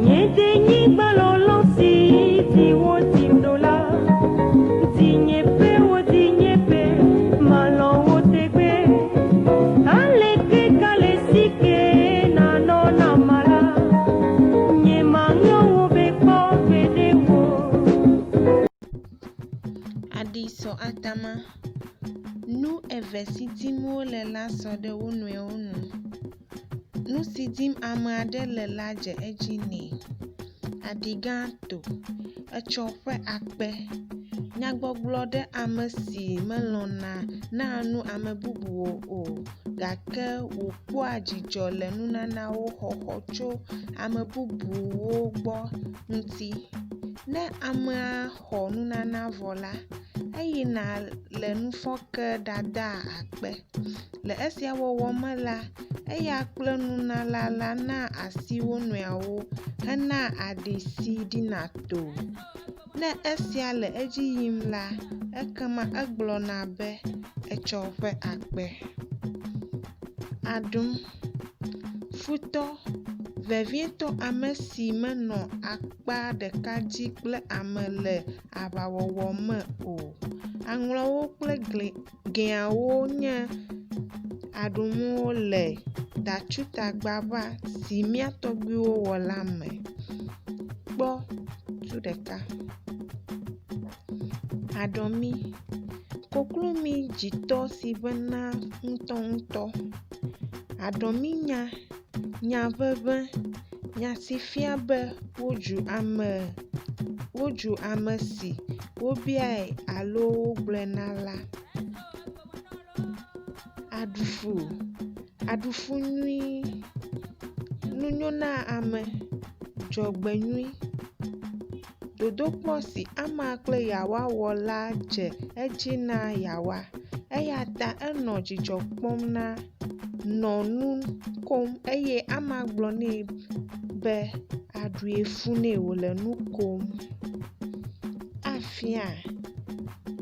Nye denyigba lɔlɔ si dzi wodzim ɖo la, dinyeƒe wo dinyeƒe, malɔ̃ wo tegbee. Aleke kale si ke nanɔ nam la, nyemaŋlɔ wò be kpɔ gbeɖe o. Aɖi sɔ atama. Nu eve si dim wole la sɔ ɖe wo nɔewo nu. Nu si dim ame aɖe le la dze edzi nɛ. Aɖi gã to, etsɔ ƒe akpe. Nyagbɔgblɔ ɖe ame si melɔ̃na naa nu ame bubuwo o gake wòkpɔa dzidzɔ le nunanawo xɔxɔ tso ame bubuwo gbɔ ŋuti. Ne amea xɔ nunana vɔ la, eyina le nufɔke ɖadaa akpe. Le esia wɔwɔ me la, eya kple nunala la naa asi wo nɔewo hena aɖi si ɖina too. Ne esia le edzi yim la, ekema egblɔna be etsɔ ƒe akpe. Aɖum, futɔ, vevietɔ ame si menɔ akpa ɖeka dzi kple ame le aʋawɔwɔ me o. Aŋlɔwo kple gli gɛawo nye aɖumuwo le datsutagbaʋa si mía tɔgbuiwo wɔ la me. Kpɔ tu ɖeka. Aɖɔmi, koklomi dzitɔ si ʋena ŋutɔŋutɔ. Aɖɔminya, nya ʋeʋẽ, nya si fia be wodzu ame wodzu ame si wobiae alo wogblɔe na la. Aɖufu, aɖufu nyui, nu nyo na ame, dzɔgbenyui. Dodokpɔ si ama kple yeawoa wɔ la dze edzi na yeawoa eya ta enɔ dzidzɔ kpɔm na nɔ nu kom eye ama gblɔ nɛ be aɖue fu nɛ wòle nu kom. Afia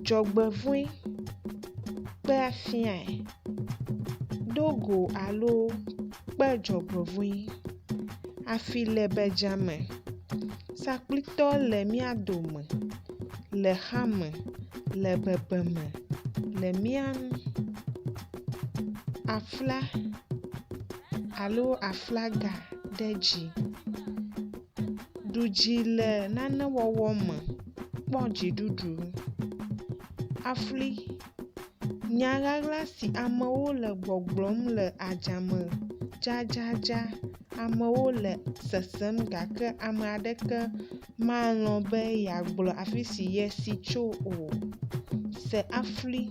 dzɔgbevɔ̃e kpe afiae, do go alo kpe dzɔgbevɔ̃e. Afi le bedzame, sakplitɔ le mía dome, le xame, le bebeme, le mía ŋu. Afla alo aflaga ɖe dzi. Ɖu dzi le nane wɔwɔ me, kpɔ dziɖuɖu. Afli, nya ɣaɣla si amewo le gbɔgblɔm le adzame dzadzadza. Amewo le sesem gake ame aɖeke malɔ̃ be yeagblɔ afi si yesi tso o. Se afli,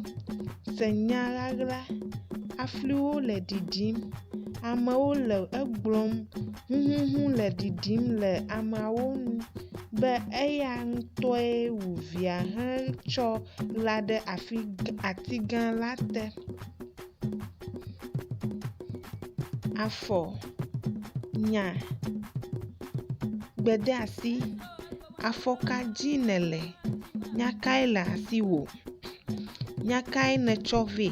se nya ɣaɣla. Afliwo le ɖiɖim, amewo le egblɔm, huhuhu le ɖiɖim le ameawo nu be eya ŋutɔe wu via hetsɔ ɣla ɖe afi ati gã la te. Afɔ, nya, gbedeasi, afɔ ka dzi nèle? Nya kae le asiwò? Nya kae nètsɔ vɛ?